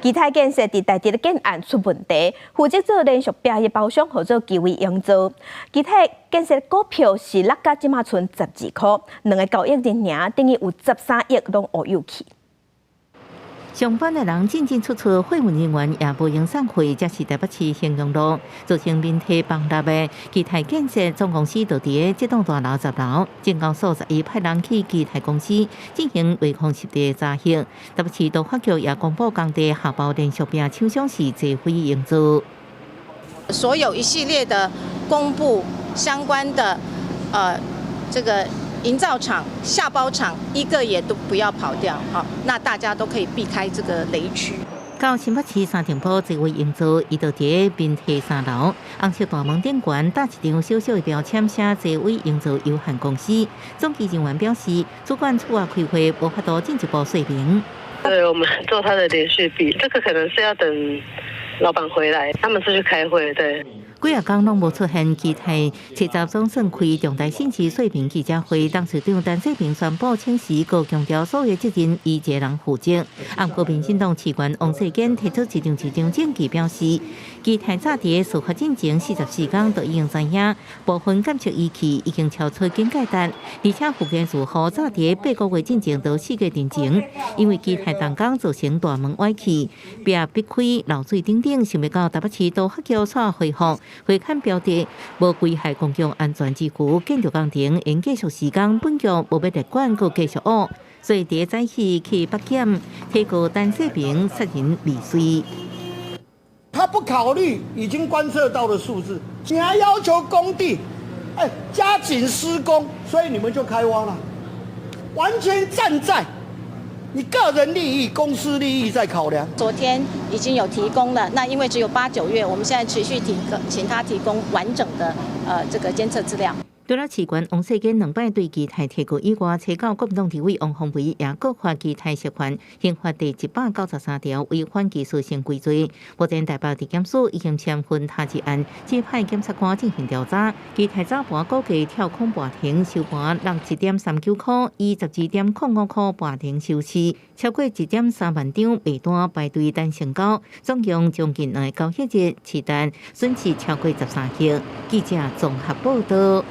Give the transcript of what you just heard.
基泰建設佇台中的建案出問題，負責做連續壁的包商號做基偉營造。基泰建設股票是落甲這馬賰12箍，兩个交易日爾，等於有13億攏烏有去。上班的人進進出出，貨運人員也無閒送貨，這是台北市興隆路造成民體崩塌的基泰建設總公司就佇這棟大樓10樓，證交所11派人去基泰公司進行尾礦實地查核。台北市都發局也公布工地下包連續壁廠商是濟輝營造。所有一系列的公布相關的，這個營造廠、下包廠一個也都不要跑掉，好，那大家都可以避開這個雷區。到新北市三重埔濟偉營造，伊就佇民體3樓，紅色大門頂懸貼一張小小的標籤，寫濟偉營造有限公司。總機人員表示，主管出外開會，無法度進一步說明。對，我們做他的連續壁，這個可能是要等老闆回來，他們是去開會，對。幾仔工攏無出現，基泰70總算開重大信息說明記者會，董事長陳世平宣布請辭，閣強調所有責任伊一个人負責。毋過民進黨市議員王世堅提出一張一張證據，表示基泰早佇事發進前44工就已經知影，部分檢測儀器已經超出警戒值，而且復建署早佇8個月進前就四個定前，因為基泰動工造成大門歪去、壁壁開、漏水等等，想欲到台北市都發局煞回覆。回看標的無危害公共安全之虞，建築工程應繼續施工，本局無欲列管，閣繼續挖，所以佇早起去北檢，提告陳世平殺人未遂。他不考慮已經觀測到的數字，你還要求工地，哎，加緊施工，所以你們就開挖了，完全站在你個人利益、公司利益在考量。昨天已經有提供了，那因為只有8、9月，我們現在持續提供，請他提供完整的這個監測資料。除了市議員王世堅兩擺對基泰提告以外，提告國民黨立委王鴻薇也告發基泰涉犯刑法第193條違反技術性規罪。目前台北地檢署已經簽分他一案，指派檢察官進行調查。基泰早盤估計跳空盤停，收盤落1.39箍，以12.05箍盤停收市，超過1.3萬張賣單排隊等成交，總共將近兩个交易日，市單損失超過13億。記者綜合報道。